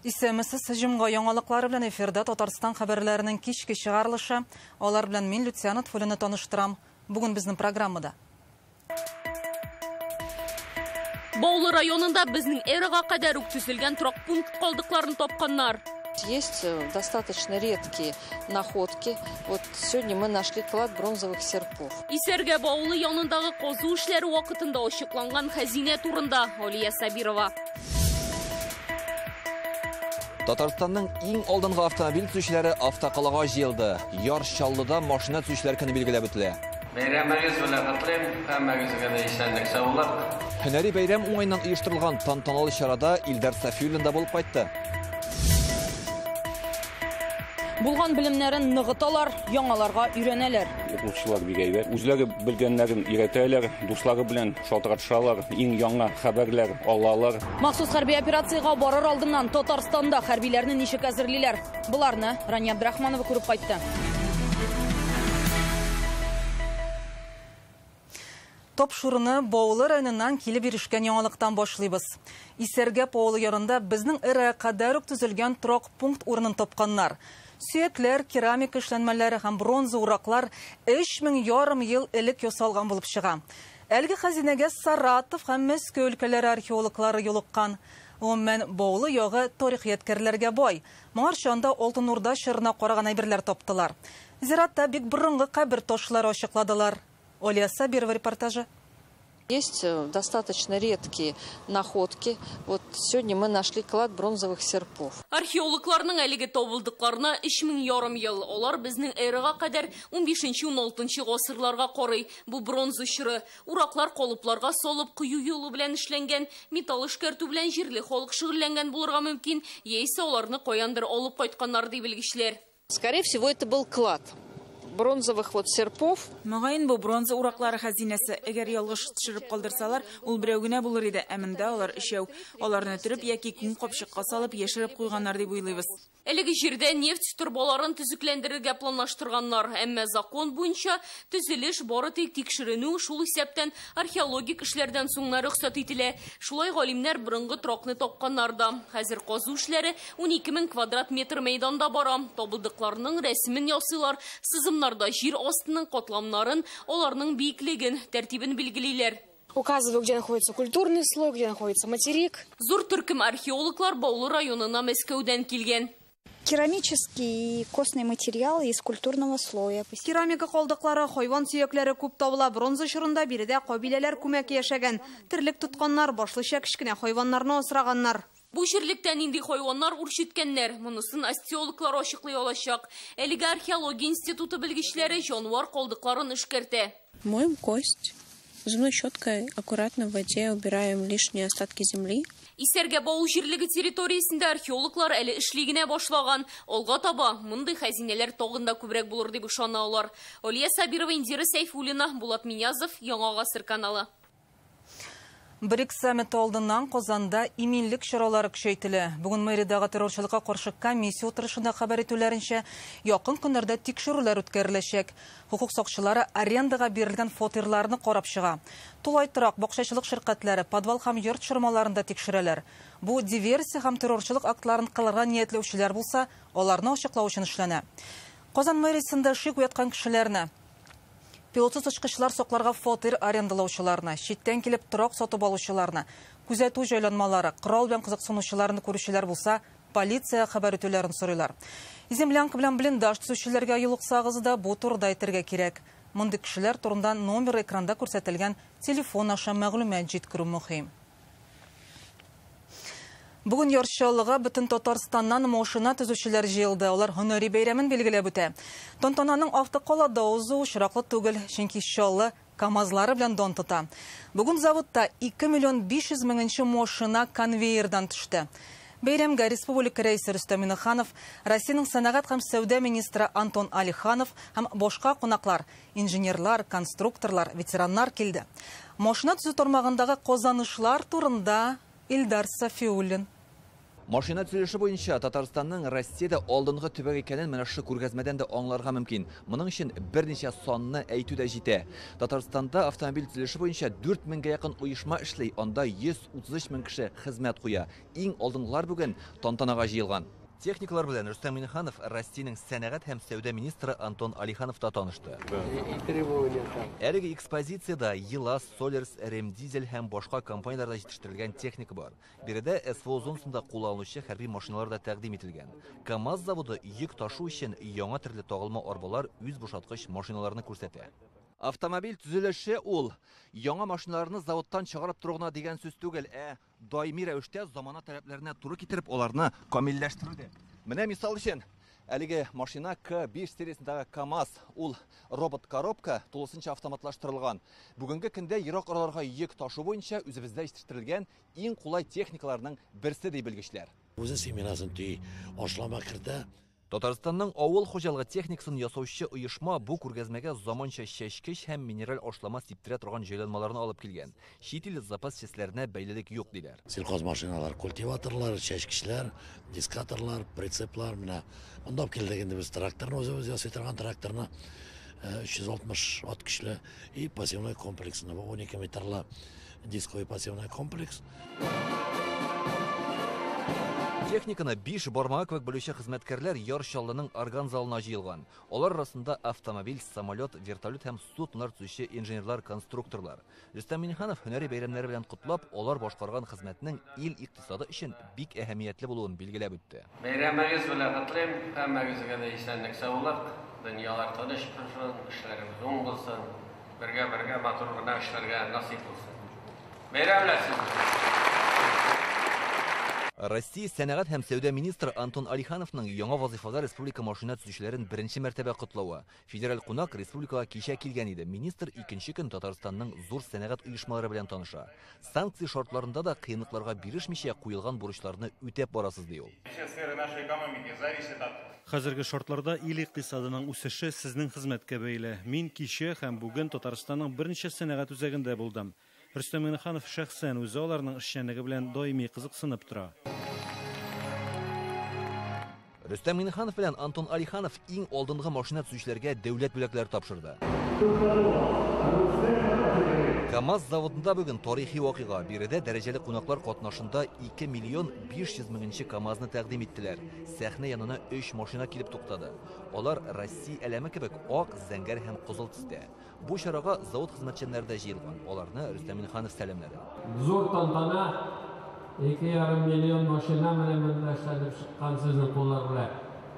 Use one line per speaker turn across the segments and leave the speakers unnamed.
Исәнмесез, җомга яңалыклары белән эфирда Татарстан хәбәрләренең кичке чыгарылышы. Алар белән мин Люциана Тфулина таныштырам. Бүген безнең программада.
Баулы районында безнең эрага кадәр үк төзелгән торак пункт калдыкларын тапканнар.
Есть достаточно редкие находки. Вот сегодня мы нашли клад бронзовых серпов.
Исәргә Баулы янындагы казу эшләре вакытында ачыкланган хәзинә турында Алия Сабирова.
Татарстанның иң алдынгы автомобиль төзүчеләре автокалага җыелды. Яр Чаллыда машина төзүчеләр көне билгеләп үтелә.
Бәйрәмегез белән котлыйм, һәммәгезгә дә исәнлек, саулык.
Һөнәри бәйрәм уңаеннан оештырылган тантаналы чарада Илдар Сафиуллин да булып кайтты.
Булган белемнәрен ныгыталар, яңаларга өйрәнәләр.
Укучылар бик әйбәт. Үзләре белгәннәрен өйрәтәләр, дуслары белән шалтыратышалар, иң яңа хәбәрләр алалар.
Махсус хәрби операциягә барыр алдыннан Татарстанда хәрбиләрне ничек әзерлиләр? Боларны Рания Абдрахманова күреп кайтты.
Тапшыруны Баулы районыннан килеп ирешкән яңалыктан башлыйбыз. Исәргә авылы янында безнең эрага кадәр үк төзелгән торак пункт урынын тапканнар. Сөякләр, керамика эшләнмәләре һәм бронза ураклар 3500 ел элек ясалган булып чыга. Әлеге хәзинәгә Саратов һәм Мәскәү өлкәләре археологлары юлыккан. Гомумән, Баулы ягы тарих ядкәрләргә бай. Моңарчы анда Алтын Урда чорына караган әйберләр таптылар. Зиратта бик борынгы кабер ташлары ачыкладылар. Алия Сабирова репортажы.
Есть достаточно редкие находки. Вот сегодня мы нашли клад бронзовых серпов.
Археологларның әлеге табылдыкларына 3500 ел. Алар безнең эрага кадәр 15-16 гасырларга карый. Бу бронза чоры. Ураклар калыпларга салып кою юлы белән эшләнгән, металл эшкәртү белән җирле халык шөгыльләнгән булырга мөмкин, яисә аларны каяндыр алып кайтканнар ди белгечләр.
Скорее всего, это был клад бронзовых вот серпов.
Мөгаен бу бронза ураклары хәзинәсе. Әгәр ялгыш төшереп калдырсалар, ул берәү генә булыр иде, ә монда алар өчәү. Аларны төреп яки күн капчыкка салып яшереп куйганнар дип уйлыйбыз.
Әлеге җирдә нефть торбаларын төзекләндерергә планлаштырганнар, әмма закон буенча төзелеш бары тик тикшеренү, шул исәптән археологик эшләрдән соң гына рөхсәт ителә. Шулай галимнәр борынгы торакны тапканнар да. Хәзер казу эшләре 12000 квадрат метр мәйданда бара. Табылдыкларның рәсемен ясыйлар, сызымнарда җир астының катламнарын, аларның биеклеген, тәртибен билгелиләр.
Указываю, где находится культурный слой, где находится материк.
Зур төркем археологлар Баулы районына Мәскәүдән килгән.
Керамические и костные материалы из культурного слоя.
Керамика калдыклары, хайван сөякләре күп табыла. Бронза чорында биредә кабиләләр күмәк яшәгән. Терлек тотканнар, башлыча кечкенә хайваннарны асраганнар.
Бу җирлектә нинди хайваннар үрчеткәннәр, монысын остеологлар ачыклый алачак. Әлеге археология институты белгечләре җанвар калдыкларын эшкәртә.
Моем кость. Зубной щеткой аккуратно в воде убираем лишние остатки земли.
Исәргә Баулы җирлеге территориясендә археологлар әле эшли генә башлаган. Алга таба мондый хәзинәләр тагын да күбрәк булыр дип ышана алар. Алия Сабирова, Индира Сәйфуллина, Булат Минязов, Яңа Гасыр каналы.
БРИКС саммиты алдыннан Казанда иминлек чаралары көчәйтелә. Бүген мэриядәге террорчылыкка каршы комиссия утырышында хәбәр итүләренчә, якын көннәрдә тикшерүләр үткәреләчәк. Хукук сакчылары арендага бирелгән фатирларны карап чыга. Тулай торак, бакчачылык ширкәтләре, подвал һәм йорт чормаларында тикшерәләр. Бу диверсия һәм террорчылык актларын кылырга ниятләүчеләр булса, аларны ачыклау өчен эшләнә. Казан мэриясендә шик уяткан кешеләрне, пилотсыз очкычлар сакларга фатир арендалаучыларны, читтән килеп торак сатып алучыларны, күзәтү җайланмалары, корал белән кызыксынучыларны күрүчеләр булса, полиция хәбәр итүләрен сорыйлар. Землянка белән блиндаж төзүчеләргә юлыксагыз да бу турыда әйтергә кирәк. Мондый кешеләр турында номер экранда күрсәтелгән телефон аша мәгълүмат җиткерү мөһим. Бүген Яр Чаллыга бөтен Татарстаннан машина төзүчеләр җыелды. Алар һөнәри бәйрәмен билгеләп үтә. Тантананың автокалада узуы очраклы түгел, чөнки Чаллы КАМАЗлары белән дан тота. Бүген заводта 2 500 000 машина конвейердан төште. Бәйрәмгә Республика рәисе Рөстәм Миңнеханов, Россиянең сәнәгать һәм сәүдә министры Антон Алиханов һәм башка кунаклар, инженерлар, конструкторлар, ветераннар килде. Машина төзү тармагындагы казанышлар турында Илдар Сафиуллин.
Машина төзелеше буенча Татарстанның Россиядә алдынгы төбәк икәнен менә шушы күргәзмәдән дә аңларга мөмкин. Моның өчен берничә санны әйтү дә җитә. Татарстанда автомобиль төзелеше буенча 4 меңгә якын оешма эшли, анда 133 мең кеше хезмәт куя. Иң алдынгылар бүген тантанага җыелган. Техникалар белән Рөстәм Миңнеханов Россиянең сәнәгать һәм сәүдә министры Антон Алиханов та танышты. Әлеге экспозициядә ЕЛАЗ, Соллерс, Ремдизель һәм башка компанияләрдә җитештерелгән техника бар. Биредә СВО зонасында кулланылучы хәрби машиналар да тәкъдим ителгән. КАМАЗ заводы йөк ташу өчен яңа төрле тагылма арбалар, үз бушаткыч машиналарны күрсәтә. Автомобиль төзелеше ул яңа машиналарны заводтан чыгарып тору гына дигән сүз түгел, ә даими рәвештә замана таләпләренә туры китереп аларны камилләштерү дә. Менә мисал өчен, әлеге машина К5 сериясендәге КАМАЗ, ул робот-коробка тулысынча автоматлаштырылган. Бүгенге көндә ерак араларга йөк ташу буенча үзебездә җитештерелгән иң кулай техникаларның берсе ди белгечләр.
Үзе семенасын төйи, ашлама кертә.
Татарстанның авыл хуҗалыгы техникасын ясаучы оешма бу күргәзмәгә заманча чәчкеч һәм минераль ашлама сиптерә торган җайланмаларны алып килгән. Чит ил запас частьләренә бәйлелек юк диләр.
Сельхозмашиналар, культиваторлар, чәчкечләр, дискаторлар, прицеплар менә монда алып килдек инде без тракторны, үзебез ясый торган тракторны 360 ат көчле и посевной комплексны, бу 12 метрлы дисковый посевной комплекс.
Техниканы 5 бармагы кебек белүче хезмәткәрләр Яр Чаллының орган залына җыелган. Алар арасында автомобиль, самолет, вертолет һәм суднолар төзүче инженерлар, конструкторлар. Рөстәм Миңнеханов һөнәри бәйрәмнәре белән котлап, алар башкарган хезмәтнең ил икътисады өчен бик әһәмиятле булуын билгеләп үтте.
Бәйрәмегез белән котлыйм, һәммәгезгә дә исәнлек, саулык, дөньялар тыныч булсын, эшләребез уң булсын, бергә-бергә матур гына эшләргә насыйп булсын. Бәйрәм белән сезне!
Россия сәнәгать һәм сәүдә министры Антон Алихановның яңа вазифада республика машина төзүчеләрен беренче мәртәбә котлавы. Федераль кунак республикага кичә килгән иде. Министр икенче көн Татарстанның зур сәнәгать оешмалары белән таныша. Санкция шартларында да кыенлыкларга бирешмичә куелган бурычларны үтәп барасыз, ди ул.
Все сферы нашей экономики зависят от
Хәзерге шартларда ил икътисадының үсеше сезнең хезмәткә бәйле. Мин кичә һәм бүген Татарстанның берничә сәнәгать үзәгендә булдым. Рөстәм Миңнеханов шәхсән үзе аларның эшчәнлеге белән даими кызыксынып тора.
Рөстәм Миңнеханов белән Антон Алиханов иң алдынгы машина төзүчеләргә дәүләт бүләкләре тапшырды. КАМАЗ заводында бүген тарихи вакыйга. Биредә дәрәҗәле кунаклар катнашында 2 миллион 500 меңенче КАМАЗны тәкъдим иттеләр. Сәхнә янына 3 машина килеп туктады. Алар Россия әләме кебек ак, зәңгәр һәм кызыл төстә. Бу чарага завод хезмәтчәннәре дә җыелган. Аларны Рөстәм Миңнеханов сәламләде.
Зур тантана, 2,5 миллион машина менә монда эшләнеп чыккан сезнең куллар белән.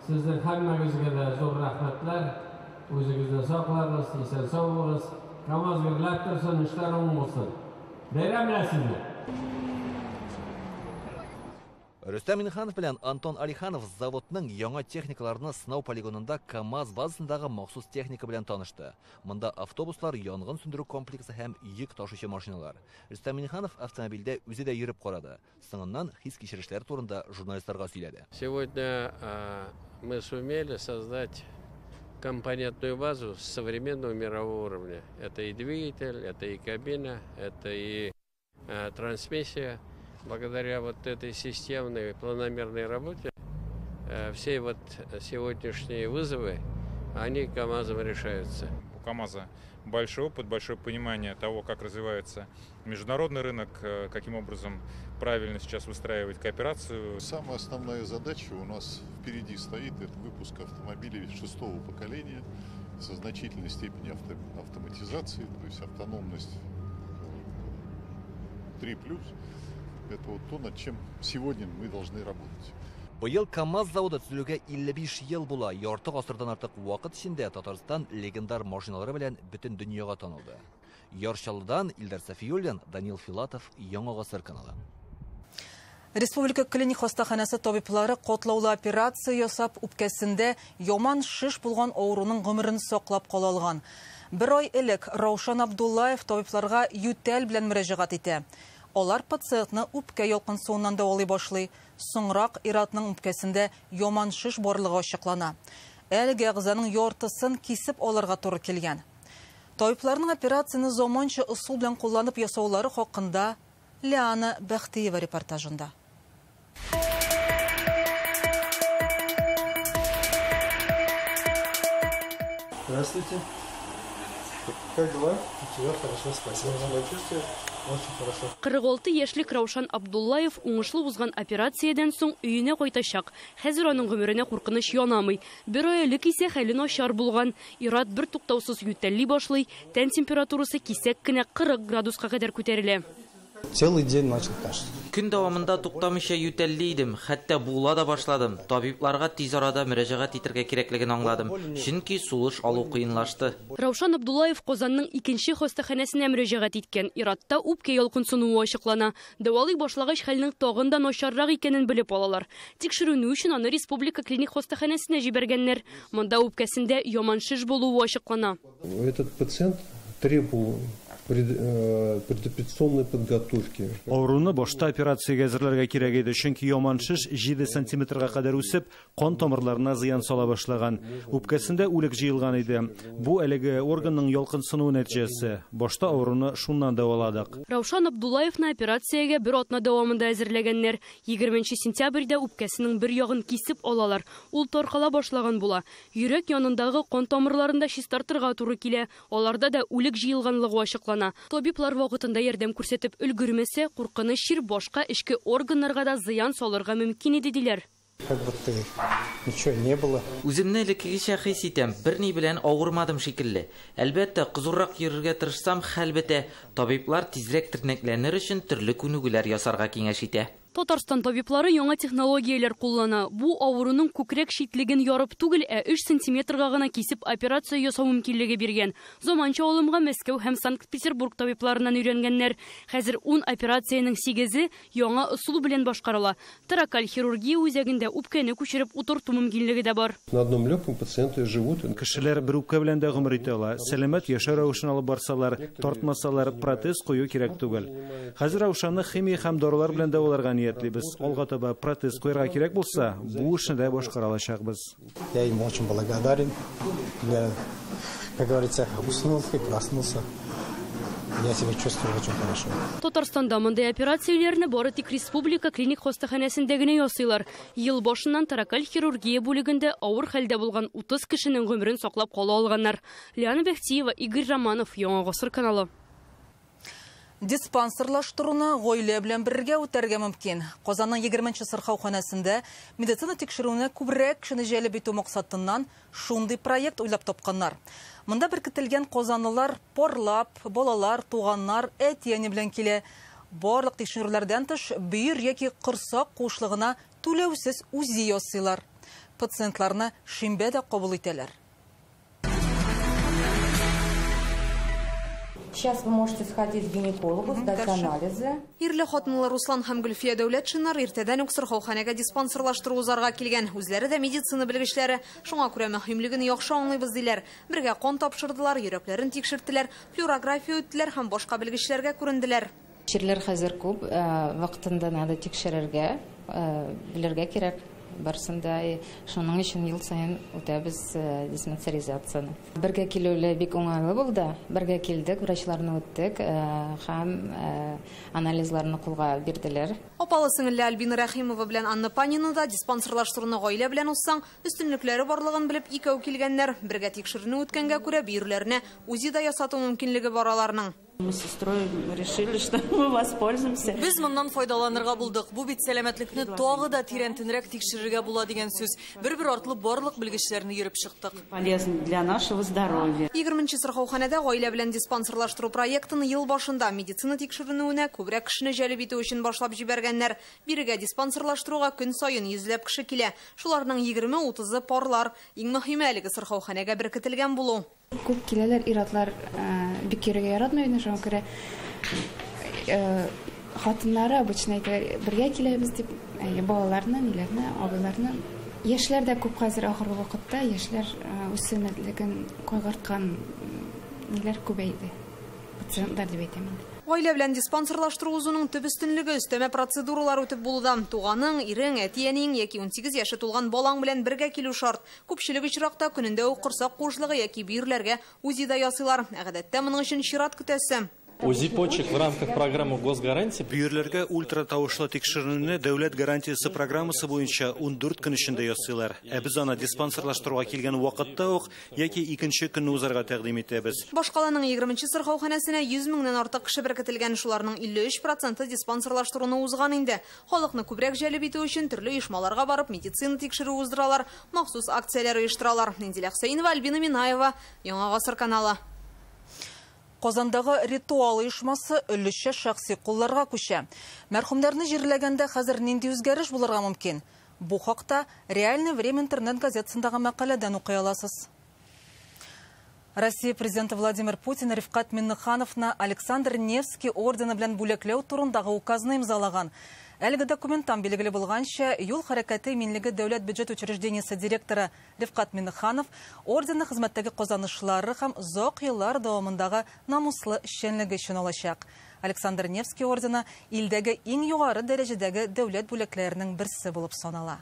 Сезнең һәммәгезгә дә зур рәхмәтләр. Үзегезне саклагыз, исән-сау булыгыз. КАМАЗ гөрләп торсын, эшләр уң булсын. Бәйрәм белән сезне!
Рөстәм Миңнеханов белән Антон Алиханов заводның яңа техникаларны сынау полигонында КАМАЗ базасындагы махсус техника белән танышты. Монда автобуслар, янгын сүндерү комплексы һәм йөк ташучы машиналар. Рөстәм Миңнеханов автомобильдә үзе дә йөреп карады. Соңыннан хис-кичерешләр турында журналистларга сөйләде.
Сегодня мы сумели создать компонентную базу современного мирового уровня. Это и двигатель, это и кабина, это и трансмиссия. Благодаря вот этой системной планомерной работе все вот сегодняшние вызовы, они КАМАЗом решаются.
У КАМАЗа большой опыт, большое понимание того, как развивается международный рынок, каким образом правильно сейчас выстраивать кооперацию.
Самая основная задача у нас впереди стоит — это выпуск автомобилей 6-го поколения со значительной степенью автоматизации, то есть автономность 3+. Это вот то, над чем сегодня мы должны работать.
Быел КАМАЗ заводы төзелүгә 55 ел була. Ярты гасырдан артык вакыт эчендә Татарстан легендар машиналары белән бөтен дөньяга танылды. Яр Чаллыдан Илдар Сафиуллин, Данил Филатов, Яңа Гасыр каналы.
Республика клиник хастаханәсе табиблары катлаулы операция ясап, үпкәсендә яман шеш булган авыруның гомерен саклап кала алган. Бер ай элек Раушан Абдуллаев табибларга ютәл белән мөрәҗәгать итә. Алар пациентны үпкә ялкынсуыннан дәвалый башлый. Соңрак ир-атның үпкәсендә яман шеш барлыгы ачыклана. Әлеге әгъзаның яртысын кисеп алырга туры килгән. Табибларның операцияне заманча ысул белән кулланып ясаулары хакында Лиана Бәхтиева репортажында.
Здравствуйте. Как дела? Все хорошо, спасибо. Самочувствие очень хорошо.
46 яшьлек Раушан Абдуллаев уңышлы узган операциядән соң өенә кайтачак. Хәзер аның гомеренә куркыныч янамый. Бер ай элек исә хәле начар булган. Ир-ат бер туктаусыз ютәлли башлый, тән температурасы кисәк кенә 40 градуска кадәр күтәрелә.
Целый день начал кашлять.
Көн дәвамында туктамыйча ютәлли идем, хәтта буыла да башладым. Табибларга тиз арада мөрәҗәгать итәргә кирәклеген аңладым, чөнки сулыш алу кыенлашты.
Раушан Абдуллаев Казанның икенче хастаханәсенә мөрәҗәгать иткән. Ир-атта үпкә ялкынсынуы ачыклана. Дәвалый башлагач хәлнең тагын да начаррак икәнен белеп алалар. Тикшеренү өчен аны республика клиник хастаханәсенә җибәргәннәр. Монда үпкәсендә яман шеш булуы ачыклана.
Этот пациент требовал предоперационной подготовки.
Авыруны башта операциягә әзерләргә кирәк иде, чөнки яман шеш 7 сантиметрга кадәр үсеп, кан тамырларына зыян сала башлаган. Үпкәсендә үлек җыелган иде. Бу әлеге органның ялкынсынуы нәтиҗәсе. Башта авыруны шуннан дәваладык.
Раушан Абдуллаевны операциягә бер атна дәвамында әзерләгәннәр. 20 сентябрьдә үпкәсенең бер ягын кисеп алалар. Ул таркала башлаган була. Йөрәк янындагы кан тамырларын да чистартырга туры килә. Аларда да үлек җыелганлыгы ачыклана. Табиблар вакытында ярдәм күрсәтеп өлгермәсә, куркыныч чир башка эчке органнарга да зыян салырга мөмкин иде, диләр.
Как будто ничего не было.
Үземне элеккегечә хис итәм, берни белән авырмадым шикелле. Әлбәттә, кызуррак йөрергә тырышсам, хәл бетә. Табиблар тизрәк тернәкләнер өчен төрле күнегүләр ясарга киңәш итә.
Татарстан табиблары яңа технологияләр куллана. Бу авыруның күкрәк читлеген ярып түгел, ә 3 сантиметрга гына кисеп операция ясау мөмкинлеге биргән. Заманча алымга Мәскәү һәм Санкт-Петербург табибларыннан өйрәнгәннәр. Хәзер 10 операциянең 8-е яңа ысул белән башкарыла. Торакаль хирургия үзәгендә үпкәне күчереп утырту мөмкинлеге дә бар.
На одном легком пациенты живут.
Кешеләр бер үпкә белән дә гомер итә ала. Сәламәт яшәү рәвешен алып барсалар, тартмасалар, протез кую кирәк түгел. Хәзер Раушанны химия һәм дарулар белән дәваларга ниятлибез. Алга таба протез куярга кирәк булса, бу эшне дә башкара алачакбыз.
Я им очень благодарен. Я, как говорится, уснул и проснулся. Я себя чувствую очень хорошо.
Татарстанда мондый операцияләрне бары тик республика клиник хастаханәсендә генә ясыйлар. Ел башыннан торакаль хирургия бүлегендә авыр хәлдә булган 30 кешенең гомерен саклап кала алганнар. Лиана Бәхтиева, Игорь Романов, Яңа Гасыр каналы.
Диспансерлаштыруны гаилә белән бергә үтәргә мөмкин. Казанның 20нче сырхауханәсендә медицина тикшерүенә күбрәк кешене җәлеп итү максатыннан шундый проект уйлап тапканнар. Монда беркетелгән казанлылар парлап, балалар, туганнар, әти-әни белән килә. Барлык тикшерүләрдән тыш бөер яки корсак куышлыгына түләүсез УЗИ ясыйлар. Пациентларны шимбә дә кабул итәләр.
Сейчас вы можете сходить к гинекологу, сдать анализы.
Ирле хатынлы Руслан һәм Гөлфия Дәүләтшиннар иртәдән үк сырхауханәгә диспансерлаштыру узарга килгән. Үзләре дә медицина белгечләре. Шуңа күрә мөһимлеген яхшы аңлыйбыз диләр. Бергә кан тапшырдылар, йөрәкләрен тикшерттеләр, флюорография үттеләр һәм башка белгечләргә күренделәр.
Чирләр хәзер күп, вакытында надо тикшерергә, белергә кирәк. Барсын да, шуның өчен ел саен үтәбез диспансеризацияне. Бергә килүле бик уңайлы булды. Бергә килдек, врачларны үттек һәм анализларны кулга бирделәр.
Апалы сеңелле Альбина Рәхимова белән Анна Панина да диспансерлаштыруны гаилә белән узсаң, өстенлекләре барлыгын белеп икәү килгәннәр. Бергә тикшеренү үткәнгә күрә бөерләренә УЗИ да ясату мөмкинлеге бар аларның.
Мы с сестрой решили, что мы воспользуемся.
Без моннан файдаланырга булдык. Бу бит сәламәтлекне тагы да тирәнтенрәк тикшерергә була дигән сүз. Бер-бер артлы барлык белгечләрне йөреп чыктык.
Полезно для нашего здоровья.
20нче сырхауханәдә гаилә белән диспансерлаштыру проектын ел башында медицина тикшеренүенә күбрәк кешене җәлеп итү өчен башлап җибәргәннәр. Бирегә диспансерлаштыруга көн саен йөзләп кеше килә. Шуларның 20-30-ы парлар. Иң мөһиме әлеге сырхауханәгә беркетелгән булу.
Күп киләләр, ир-атлар бик йөрергә яратмый, шуңа күрә хатыннары обычно әйтәләр, бергә киләбез дип, балаларны, ниләрне, абыйларны. Яшьләр дә күп хәзер ахыргы вакытта, яшьләр үз сәламәтлеген кайгырткан ниләр күбәйде. Пациентлар дип әйтәм инде.
Гаилә белән диспансерлаштыру узуның төп өстенлеге өстәмә процедуралар үтеп булудан. Туганың, ирең, әти-әниең яки 18 яше тулган балаң белән бергә килү шарт. Күпчелек очракта көнендә үк корсак куышлыгы яки бөерләргә УЗИ да ясыйлар. Гадәттә моның өчен чират көтәсе.
УЗИ почек в рамках программы госгарантии.
Бөерләргә ультратавышлы тикшеренүне дәүләт гарантиясе программасы буенча 14 көн эчендә ясыйлар. Ә без аны диспансерлаштыруга килгән вакытта ук яки икенче көнне узарга тәкъдим итәбез.
Башкаланың 20 сырхауханәсенә 100 меңнән артык кеше беркетелгән, шуларның 53% диспансерлаштыруны узган инде. Халыкны күбрәк җәлеп итү өчен төрле оешмаларга барып медицина тикшерү уздыралар, махсус акцияләр оештыралар. Инзилә Хөсәенова, Альбина Минаева, Яңа Гасыр каналы.
Казандагы ритуал оешмасы өлешчә шәхси кулларга күчә. Мәрхүмнәрне җирләгәндә хәзер нинди үзгәреш булырга мөмкин? Бу хакта «Реальное время» интернет-газетасындагы мәкаләдән укый аласыз. Россия президенты Владимир Путин Рифкать Миннехановны Александр Невский ордены белән бүләкләү турындагы указны имзалаган. Әлеге документтан билгеле булганча, юл хәрәкәте иминлеге дәүләт бюджет учреждениесе директоры Рифкать Миннеханов орденны хезмәттәге казанышлары һәм озак еллар дәвамындагы намуслы эшчәнлеге өчен алачак. Александр Невский ордены илдәге иң югары дәрәҗәдәге дәүләт бүләкләренең берсе булып санала.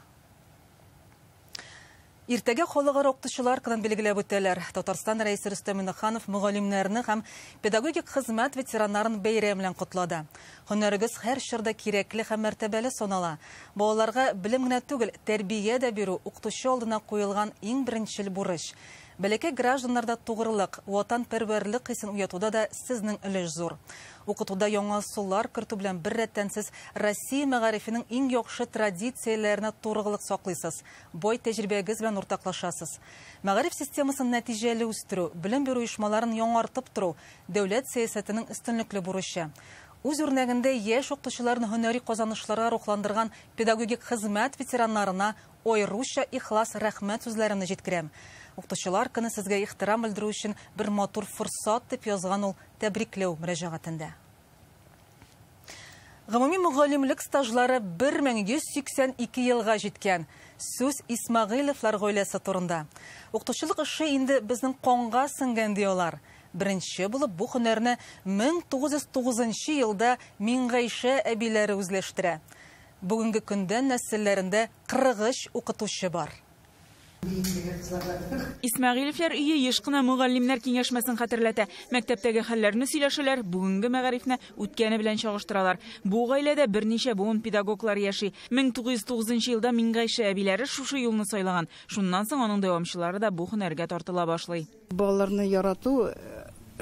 Иртәгә халыкара укытучылар көнен билгеләп үтәләр. Татарстан Рәисе Рөстәм Миннеханов мөгаллимнәрне һәм педагогик хезмәт ветераннарын бәйрәм белән котлады. Һөнәрегез һәр чорда кирәкле һәм мәртәбәле санала. Балаларга белем генә түгел, тәрбия дә бирү укытучы алдына куелган иң беренчел бурыч. Бәләкәй гражданнарда тугрылык, ватанпәрвәрлек хисен уятуда да сезнең өлеш зур. Укытуда яңа ысуллар кертү белән бер рәттән сез Россия мәгарифенең иң яхшы традицияләренә турылык саклыйсыз, бай тәҗрибәгез белән уртаклашасыз. Мәгариф системасын нәтиҗәле үстерү, белем бирү оешмаларын яңартып тору дәүләт сәясәтенең өстенлекле бурычы. Үз үрнәгендә яшь укытучыларны һөнәри казанышларга рухландырган педагогик хезмәт ветераннарына аеруча ихлас рәхмәт сүзләремне җиткерәм. Укытучылар көне сезгә ихтирам белдерү өчен бер матур форсат дип язган ул тәбрикләү мөрәҗәгатендә. Гомуми мөгаллимлек стажлары 1182 елга җиткән. Сүз Исмәгыйлевлар гаиләсе турында. Укытучылык эше инде безнең канга сеңгән ди алар. Беренче булып бу һөнәрне 1909 елда Миңгайшә әбиләре үзләштерә. Бүгенге көндә нәселләрендә 43 укытучы бар.
Исмәгыйлевләр өе еш кына мөгаллимнәр киңәшмәсен хәтерләтә. Мәктәптәге хәлләрне сөйләшәләр, бүгенге мәгарифне үткәне белән чагыштыралар. Бу гаиләдә берничә буын педагоглар яши. 1909 елда Миңгайшә әбиләре шушы юлны сайлаган. Шуннан соң аның дәвамчылары да бу һөнәргә тартыла башлый.
Балаларны ярату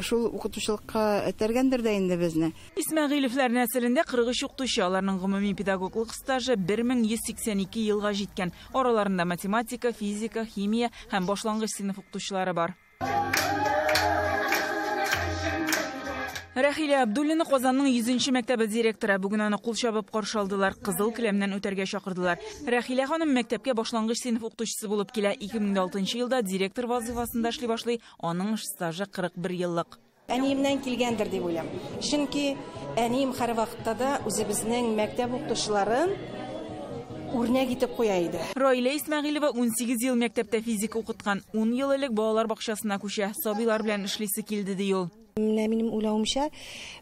шул укытучылыкка этәргәндер дә инде безне.
Исмәгыйлевләр нәселендә 43 укытучы, аларның гомуми педагоглык стажы 1182 елга җиткән. Араларында математика, физика, химия һәм башлангыч сыйныф укытучылары бар. Рәхилә Абдуллина Казанның 100 мәктәбе директоры. Бүген аны кул чабып каршы алдылар, кызыл келәмнән үтәргә чакырдылар. Рәхилә ханым мәктәпкә башлангыч сыйныф укытучысы булып килә. 2006 елда директор вазифасында эшли башлый. Аның эш стажы 41 еллык.
Әниемнән килгәндер дип уйлыйм. Чөнки әнием һәр вакытта да үзебезнең мәктәп укытучыларын үрнәк итеп куя иде.
Раилә Исмәгыйлева 18 ел мәктәптә физика укыткан. 10 ел элек балалар бакчасына күчә. Сабыйлар белән эшлисе килде ди ул.
Менә минем уйлавымча,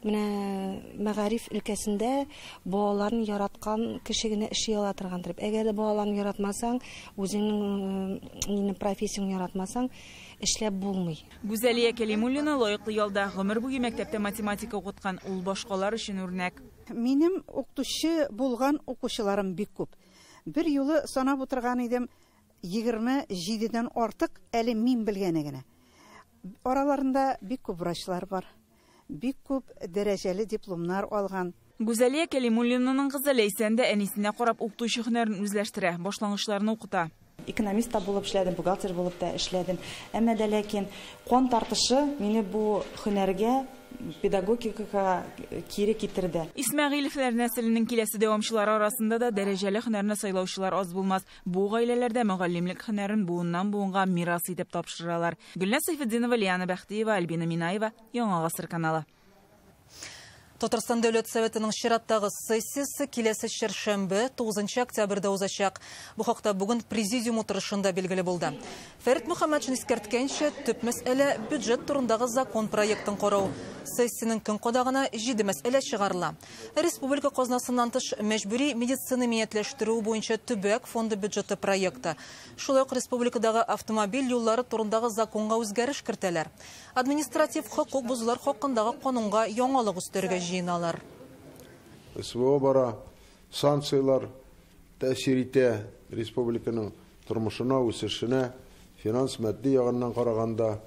менә мәгариф өлкәсендә балаларны яраткан кеше генә эшли ала торгандыр. Әгәр дә балаларны яратмасаң, үзеңнең профессияңне яратмасаң, эшләп булмый.
Гүзәлия Кәлимуллина лаеклы ялда, гомер буе мәктәптә математика укыткан. Ул башкалар өчен үрнәк.
Минем укытучы булган укучыларым бик күп. Бер юлы санап утырган идем, 27-дән артык әле мин белгәне генә. Араларында бик күп врачлар бар, бик күп дәрәҗәле дипломнар алган.
Гүзәлия Кәлимуллинаның кызы Ләйсән дә әнисенә карап укытучы һөнәрен үзләштерә, башлангычларны укыта.
Экономист та булып эшләдем, бухгалтер булып та эшләдем. Әмма дә ләкин кан тартышы мине бу һөнәргә, педагогикага кире китерде.
Исмәгыйлевләр нәселенең киләсе дәвамчылары арасында да дәрәҗәле һөнәрне сайлаучылар аз булмас. Бу гаиләләрдә мөгаллимлек һөнәрен буыннан буынга мирас итеп тапшыралар. Гөлназ Сәйфетдинова, Лиана Бәхтиева, Альбина Минаева, Яңа Гасыр каналы.
Татарстан Дәүләт Советының чираттагы сессиясе киләсе чәршәмбе 9 октябрьдә узачак. Бу хакта бүген президиум утырышында билгеле булды. Фәрит Мөхәммәтшин искәрткәнчә, төп мәсьәлә бюджет турындагы закон проектын карау. Сессиянең көн кадагына 7 мәсьәлә чыгарыла. Республика казнасыннан тыш мәҗбүри медицина иминиятләштерү буенча төбәк фонды бюджеты проекты. Шулай ук республикадагы автомобиль юллары турындагы законга үзгәреш кертәләр. Административ хокук бозулар хакындагы канунга яңалык өстәргә җыеналар.
СВО бара, санкциялар тәэсир итә республиканың тормышына, үсешенә, финанс матди ягыннан караганда.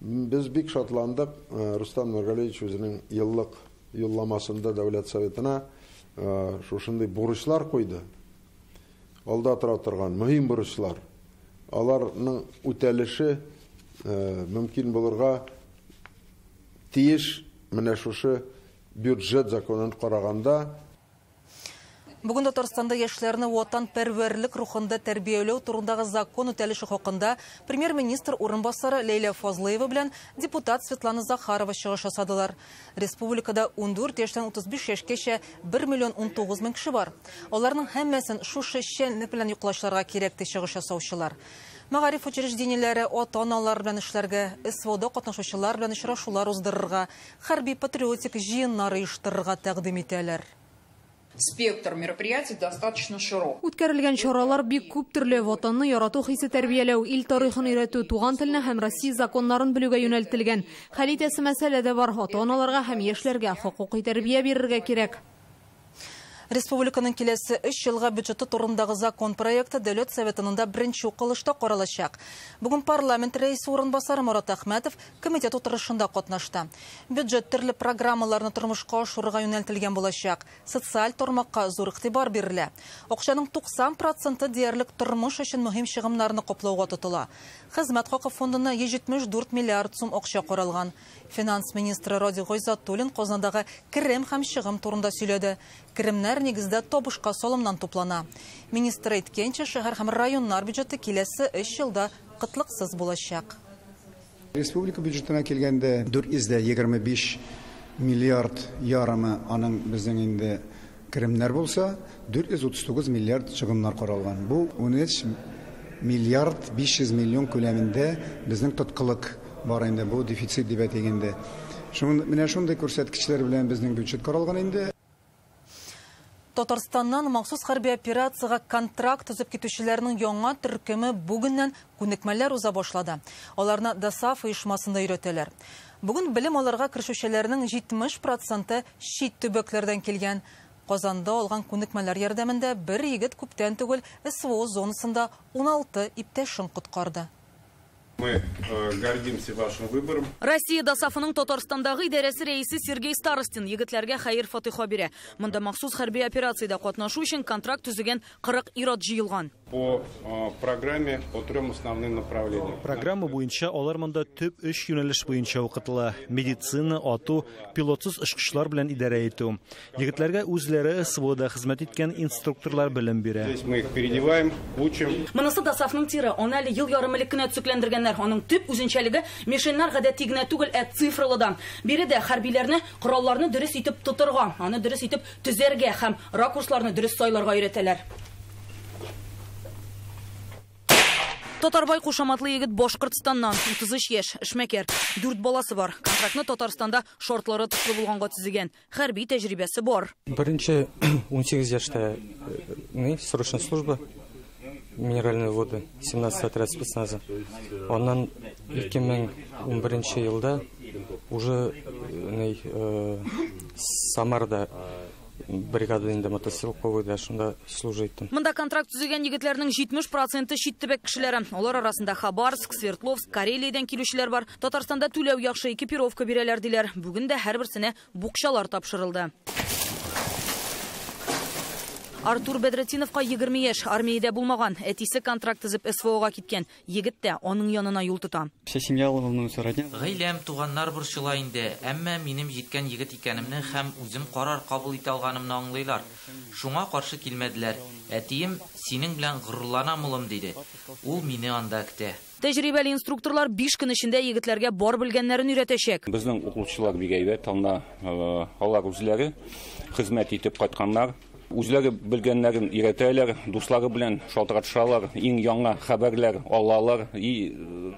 Без бик шатландык. Рустам Нургалиевич үзенең еллык юлламасында Дәүләт Советына шушындый бурычлар куйды. Алда тора торган мөһим бурычлар. Аларның үтәлеше мөмкин булырга тиеш менә шушы бюджет законын караганда.
Бүген Татарстанда яшьләрне ватанпәрвәрлек рухында тәрбияләү турындагы закон үтәлеше хакында премьер-министр урынбасары Ләйлә Фазлыева белән депутат Светлана Захарова чыгыш ясадылар. Республикада 14 яшьтән 35 яшькәчә 1 миллион 19 мең кеше бар. Аларның һәммәсен шушы эшчәнлек белән йоклашларга кирәк дип чыгыш ясаучылар. Мәгариф учреждениеләре ата-аналар белән эшләргә, СВОда катнашучылар белән очрашулар уздырырга, хәрби патриотик җыеннар оештырырга тәкъдим итәләр.
Спектр мероприятий достаточно широк.
Үткәрелгән чаралар бик күп төрле: ватанны ярату хисе тәрбияләү, ил тарихын өйрәтү, туган телне һәм Россия законнарын белүгә юнәлтелгән. Хәл итәсе мәсьәлә дә бар. Ата-аналарга һәм яшьләргә хокукый тәрбия бирергә кирәк.
Республиканың киләсе 3 елга бюджеты турындагы закон проекты Дәүләт Советының беренче укылышта каралачак. Бүген парламент рәисе урынбасары Марат Әхмәтов комитет утырышында катнашты. Бюджет төрле программаларны тормышка ашыруга юнәлтелгән булачак. Социаль тармакка зур игътибар бирелә. Акчаның 90% диярлек тормыш өчен мөһим чыгымнарны каплауга тотыла. Хезмәт хакы фондына 174 миллиард сум акча каралган. Финанс министры Радик Гайзатуллин казнадагы керем һәм чыгым турында сөйләде. Керемнәр нигездә табышка салымнан туплана. Министр әйткәнчә, шәһәр һәм районнар бюджеты киләсе 3 елда кытлыксыз булачак.
Республика бюджетына килгәндә 425 миллиард ярымы аның безнең инде керемнәр булса, 439 миллиард чыгымнар каралган. Бу 13 миллиард 500 миллион күләмендә безнең тоткылык бар инде, бу дефицит дип әйтгәндә. Менә шундый күрсәткечләр белән безнең бюджет каралган инде.
Татарстаннан махсус хәрби операциягә контракт төзеп китүчеләрнең яңа төркеме бүгеннән күнекмәләр уза башлады. Аларны ДОСААФ оешмасында өйрәтәләр. Бүген белем алырга керешүчеләрнең 70% чит төбәкләрдән килгән. Казанда алган күнекмәләр ярдәмендә бер егет күптән түгел СВО зонасында 16 иптәшен коткарды.
Мы гордимся вашим выбором.
Россия ДОСААФының Татарстандагы идарәсе рәисе Сергей Старостин егетләргә хәер фатиха бирә. Монда махсус хәрби операциядә катнашу өчен контракт төзегән 40 ир-ат җыелган.
По программе по трем основным направлениям.
Программа буенча алар монда төп 3 юнәлеш буенча укытыла: медицина, ату, пилотсыз очкычлар белән идарә итү. Егетләргә үзләре СВОда хезмәт иткән инструкторлар белем бирә.
Здесь мы их переодеваем, учим.
Монысы ДОСААФның тиры, аны әле ел ярым элек кенә төзекләндергәннәр. Аның төп үзенчәлеге мишеннар гадәти генә түгел, ә цифралы да. Биредә хәрбиләрне коралларны дөрес итеп тотырга, аны дөрес итеп төзәргә һәм ракурсларны дөрес сайларга өйрәтәләр. Татарбай кушаматлы егет Башкортстаннан, 33 яшь, эшмәкәр, 4 баласы бар. Контрактны Татарстанда шартлары төсле булганга төзегән. Хәрби тәҗрибәсе бар.
Беренче 18 яшьтә срочная служба, минеральные воды, 17 отряд спецназа. Аннан 2011 елда уже Самарда бригада инде мотострелковыйда шунда служить.
Монда контракт төзегән егетләрнең 70% чит төбәк кешеләре. Алар арасында Хабаровск, Свердловск, Карелиядән килүчеләр бар. Татарстанда түләү яхшы, экипировка бирәләр диләр. Бүген дә һәрберсенә букчалар тапшырылды. Артур Бәдретдиновка 20 яшь, армиядә булмаган. Әтисе контракт төзеп СВОга киткән. Егет тә аның янына юл тота.
Вся семья волнуется, родня.
Гаиләм, туганнар борчыла инде, әмма минем җиткән егет икәнемне һәм үзем карар кабул итә алганымны аңлыйлар. Шуңа каршы килмәделәр. Әтием, синең белән горурланам, улым, диде. Ул мине анда көтә.
Тәҗрибәле инструкторлар 5 көн эчендә егетләргә бар белгәннәрен өйрәтәчәк.
Безнең укучылар бик әйбәт, алар үзләре хезмәт итеп кайтканнар. Үзләре белгәннәрен өйрәтәләр, дуслары белән шалтыратышалар, иң яңа хәбәрләр алалар и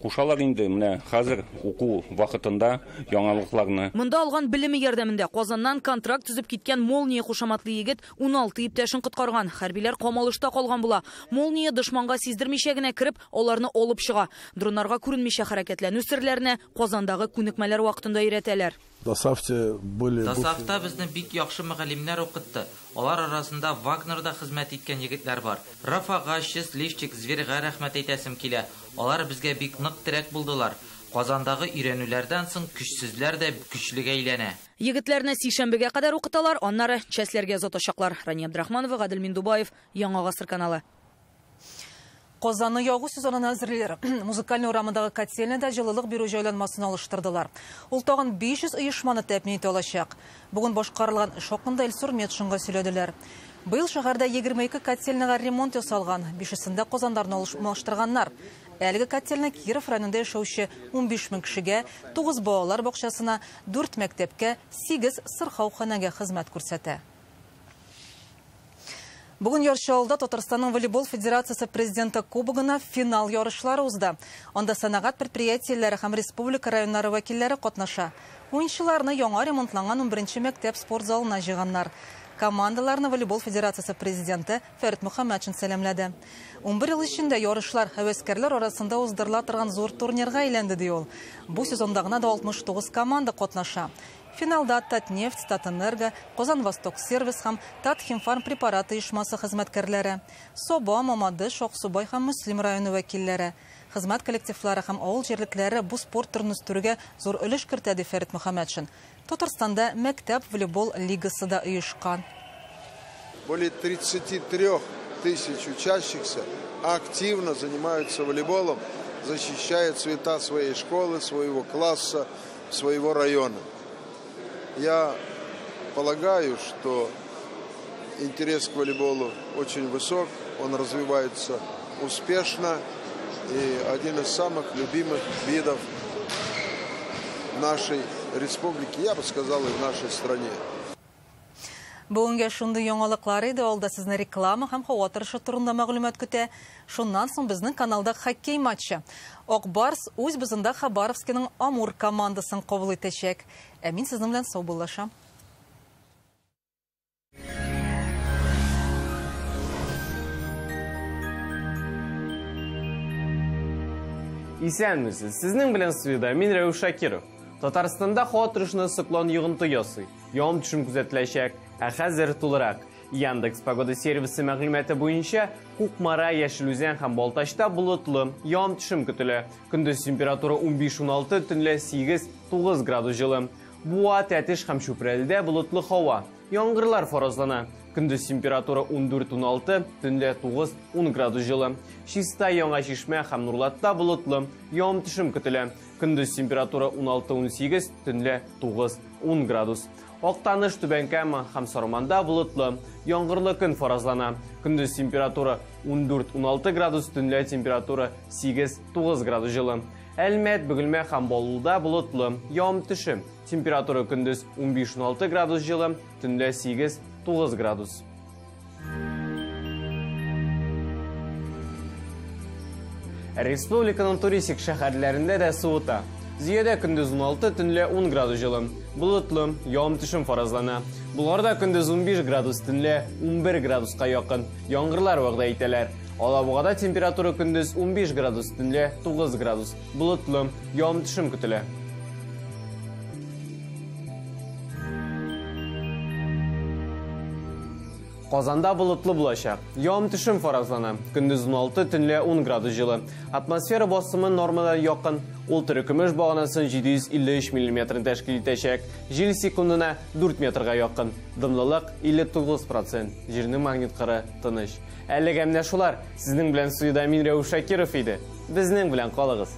кушалар инде менә хәзер уку вакытында яңалыкларны.
Монда алган белеме ярдәмендә Казаннан контракт төзеп киткән Молния кушаматлы егет 16 иптәшен коткарган. Хәрбиләр камалышта калган була. Молния дошманга сиздермичә генә кереп, аларны алып чыга. Дроннарга күренмичә хәрәкәтләнү серләренә Казандагы күнекмәләр вакытында өйрәтәләр.
ДОСААФта безне бик яхшы мөгаллимнәр укытты. Алар арасында Вагнерда хезмәт иткән егетләр бар. Рафага, Счастливчик, Зверьга рәхмәт әйтәсем килә. Алар безгә бик нык терәк булдылар. Казандагы өйрәнүләрдән соң көчсезләр дә көчлегә әйләнә.
Егетләрне сишәмбегә кадәр укыталар, аннары частьләргә озатачаклар. Рания Абдрахманова, Гадел Миндубаев, Яңа Гасыр каналы.
Казанны ягу сезонына әзерлиләр. Музыкальный урамындагы котельныйда җылылык бирү җайланмасын алыштырдылар. Ул тагын 500 оешманы тәэмин итә алачак. Бүген башкарылган эш хакында Илсур Метшинга сөйләделәр. Быел шәһәрдә 22 котельныйга ремонт ясалган, 5-сендә казаннарны алыштырганнар. Әлеге котельный Киров районында яшәүче 15 мең кешегә, 9 балалар бакчасына, 4 мәктәпкә, 8 сырхауханәгә хезмәт күрсәтә. Бүген Яр Чаллыда Татарстанның волейбол федерациясе президенты кубогына финал ярышлары узды. Анда сәнәгать предприятиеләре һәм республика районнары вәкилләре катнаша. Уенчыларны яңа ремонтланган 11 мәктәп спорт залына җыйганнар. Командаларны волейбол федерациясе президенты Фәрит Мөхәммәтшин сәламләде. 11 ел эчендә ярышлар һәвәскәрләр арасында уздырыла торган зур турнирга әйләнде, ди ул. Бу сезонда гына да 69 команда катнаша. Финалда Татнефть, Татэнерго, Казан Восток сервис һәм Татхимфарм препараты оешмасы хезмәткәрләре, Соба, Мамадыш, Аксубай һәм Мөслим районы вәкилләре, хезмәт коллективлары һәм авыл җирлекләре бу спорт төрен үстерүгә зур өлеш кертә, ди Фәрит Мөхәммәтшин. Татарстанда мәктәп волейбол лигасы да оешкан.
Более 33 тысяч учащихся активно занимаются волейболом, защищая цвета своей школы, своего класса, своего района. Я полагаю, что интерес к волейболу очень высок, он развивается успешно и один из самых любимых видов нашей республики, я бы сказал, и в нашей стране.
Бүгенгә шундый яңалыклар иде. Алда сезне реклама һәм һава торышы турында мәгълүмат көтә. Шуннан соң безнең каналда хоккей матчы. Ак Барс үз бозында Хабаровскиның Амур командасын кабул итәчәк. Ә мин сезнең белән саубуллашам.
Исәнмесез, сезнең белән студиядә мин Рәүф Шакиров. Татарстанда һава торышына циклон йогынты ясый. Явым-төшем күзәтеләчәк. Ә хәзер тулырак. Яндекс погода сервисы мәгълүматы буенча Кукмара, Яшел Үзән һәм Балтачта болытлы, явым-төшем көтелә. Көндез температура 15-16, төнлә 8-9 градус җылы. Буа, Тәтеш һәм Чүпрәледә болытлы һава. Яңгырлар фаразлана. Көндез температура 14-16, төнлә 9-10 градус җылы. Чистай, Яңа Чишмә һәм Нурлатта болытлы, явым-төшем көтелә. Көндез температура 16-18, төнлә 9-10 градус. Актаныш, Түбән Кама һәм Сарманда болытлы, яңгырлы көн фаразлана. Көндез температура 14-16 градус, төнлә температура 8-9 градус җылы. Әлмәт, Бөгелмә һәм Баулыда болытлы, явым-төшем. Температура көндез 15-16 градус җылы, төнлә 8-9 градус. Республиканың туристик шәһәрләрендә дә суыта. Зөядә көндез 16, төнлә 10 градус җылы. Болытлы, явым-төшем фаразлана. Болгарда көндез 15 градус, төнлә 11 градуска якын. Яңгырлар вәгъдә итәләр. Алабугада температура көндез 15 градус, төнлә 9 градус. Болытлы, явым-төшем көтелә. Казанда болытлы булачак. Явым-төшем фаразлана. Көндез 16, төнлә 10 градус җылы. Атмосфера басымы нормадан якын. Ул терекөмеш баганасын 753 миллиметрын тәшкил итәчәк. Җил секундына 4 метрга якын. Дымлылык 59%. Җирнең магнит кыры тыныч. Әлегә менә шулар. Сезнең белән студиядә мин Рәүф Шакиров иде. Безнең белән калыгыз.